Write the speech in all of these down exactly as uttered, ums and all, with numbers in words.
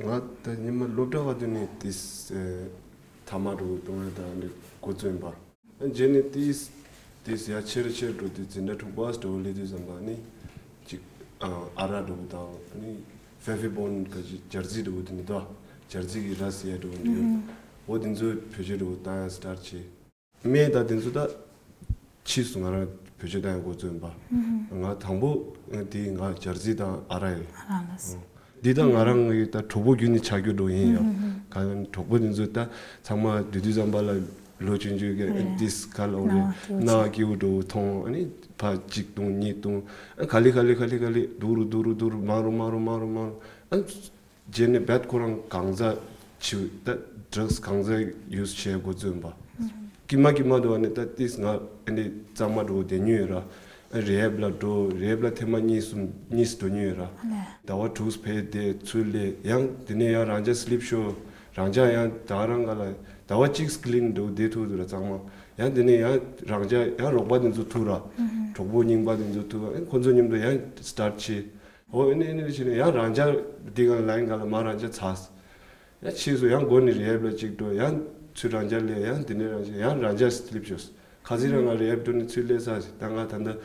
ང་ད་ཉི་མ་སློབ་གྲྭ་བ་དུས་ནས་ཏིས་ཐ་མག་འགྲོ་གི་འདུག་ང་ད་ནི་འགོ་བཙུགས་ཡིན་པ། རྗེས་ནས་ཏིས་ཏིས་ཡ་ཆེར་ཆེར་འགྲོ་དུས་འཛིན་གྲྭ་དྲུག་པ་འགྲོ་སླེབས་དུས་ཙམ་པ་ནི་ཅིག་ཨ་རག་འགྲོ་གི་དང་ནི་ཕེ་ཕེ་བོན་ག་ཅིག་སྦྱར་རྩི་འགྲོ་གི་དེ་ནི་ད་སྦྱར་རྩི་གི་ར་ཟེར་ཡ་འགྲོ་གི་འདུག་འོ་དེ་ཚོ་བེད་སྤྱོད་འགྲོ་གི་བཏང་ཡ་སི་ཊར་བྱས། སྨན་དང་དེ་ཚོ་ད་ཕྱིས་སུ་ང་རང་བེད་སྤྱོད་བཏང་ཡ་འགོ་བཙུགས་ཡིན་པ། ང་དང་པོ་དེ་ང་སྦྱར་རྩི་དང་ཨ་རག་ཡིན། ཨ་རག་ལ་སོ། འདི་ད་ང་རང་གི་ད་གྲོགས་པོ་བརྒྱུད་ནས་ཆགས་རྒྱུ་འགྲོ་ཡིན་ཡང་། གང་ཡང་གྲོགས་པོ་དེ་ཚོ་ད་ཚང་མ་དུས་དུས་ཙམ་པ་ལ་ལོ་ཆུང་ཆུང་གི་རེད། ཏིས་ག་ལ་འོ་རེད། སྣང་བ་སྐྱིད་པོ་འགྲོ་མཐོང་ཨ་ནི་ཕ་གཅིག་བཏུང་གཉིས་བཏུང་ཨ་ག་ལེ་ག་ལེ་ག་ལེ་ག་ལེ་འདུག་རུ་འདུག་རུ་འདུག་རུ་མང་རུ་མང་རུ་མང་རུ་མང་རུ་ཨ། རྗེས་ནས་རྦད་ཁོ་རང་གང་ཟག་ཆེ་ད་ཌྲག་སི་གང་ཟག་ཡུ་སི་བྱེད་འགོ་བཙུགས་པ། ཀྱི་མ་ཀྱི་མ་འདུག་བ་ནི་ད་ཏིས་ང་ཨ་ནི་གཙང་མ་འགྲོ་བསྡད་མྱོང་ཡོད་ར། རི་ཧེབ་ལ་འགྲོ་རི་ཧེབ་ལ་ཐེངས་མ་གཉིས་གསུམ་གཉིས་སུ་འགྲོ་མྱོང་ཡོད་ར། ཟླ་བ་དྲུག་ཕེབས་ཏེ་ཚུར་སླེབས་ཡང་དེ་ནས་ཡང་རང་ཅག་སི་ལིབ་ཤོར་རང་ཅག་ཡང་ད་རང་ག་ལ་ཟླ་བ་གཅིག་ཀི་ལིན་འགྲོ་བསྡད་ཐུབ་འདུག་ར་གཙང་མ་ཡང་དེ་ནས་ཡང་རང་ཅག་ཡང་རོགས་པ་དེ་ཚོ་ཐུག་ར། གྲོགས་པོ་རྙིང་པ་དེ་ཚོ་ཐུག་ཨ་ཁོ་ཚོ་མཉམ་དུ་ཡང་སི་ཊར་ཊི་བྱས། འོ་ཨེ་ནས་ཨེ་ནས་བྱས་ནས་ཡང་རང་ཅག་འདི་ག་ལ་ཡིན་ག་ལ་མ་རང་ཅག་ཚར། ཡང་ཕྱིས་སུ་ཡང་སྒོ་ནས་རི་ཧེབ་ལ་གཅིག་འགྲོ་ཡང་ཚུར་རང་ཅག་ལས་ཡང་དེ་ནས་རང་ཅག་ཡང་རང་ཅག་སི་ལིབ་ཤོར། ཁ་སང་རང་ང་རི་ཧེབ་འགྲོ་ནས་ཚུར་སླེབས་ས་ཞིག་ད་ང་ད་ལྟ་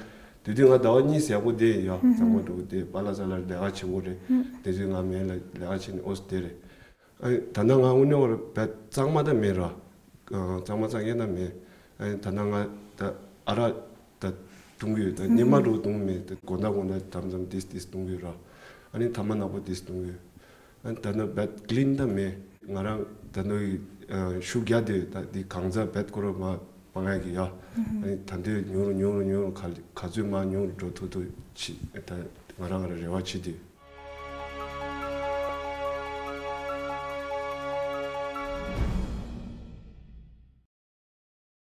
དུས་དུས་ང་ཟླ་བ་གཉིས་ཡག་པོ་བསྡད་ཡོད་ཚང་མ་འགྲོ་གི་བསྡད་པཱ་ལགས་ས་ལ་ལས་ཀ་བྱེད་དགོས་རེད། དེ་དུས་ང་མེད་ལ་ལས་ཀ་བྱས་ནས་ཨོ་སི་བསྡད་རེད། ཨ་ནི་ད་ལྟ་ང་དངོས་གནས་བར་བས་གཙང་མ་ད་མེད་ར། གཙང་མ་གཙང་རྐྱང་ད་མེད། ཨ་ནི་ད་ལྟ་ང་ད་ཨ་རག་ད་བཏུང་གི་ཡོད་ད་སྙེ་མ་འགྲོ་བཏུང་མེད་ད་དགོང་དག་དགོང་དག་དམ་དམ་ཏིས་ཏིས་བཏུང་གི་ཡོད་ར། ཨ་ནི་ཐ་མག་ནག་པོ་ཏིས་བཏུང་གི་ཡོད། ཨ་ནི་ད་ལྟ་བས་ཀི་ལིན་ད་མེད་ང་རང་ད་ལྟ་ཡི་ཤུགས་རྒྱག་དེ་ད་འདི་གང་ཟག་བས་ཁོ་ར་མ་སྤང་ཡ་གི་ཡ། ཨ་ནི་ད་འདི་ཉུང་རུ་ཉུང་རུ་ཉུང་རུ་ག་ག་ཚོད་མ་ཉུང་རུ་འགྲོ་ཐུབ་ཐུབ་ཅི་ད་ང་རང་ང་ར་རེ་བ་བྱེད་དེ།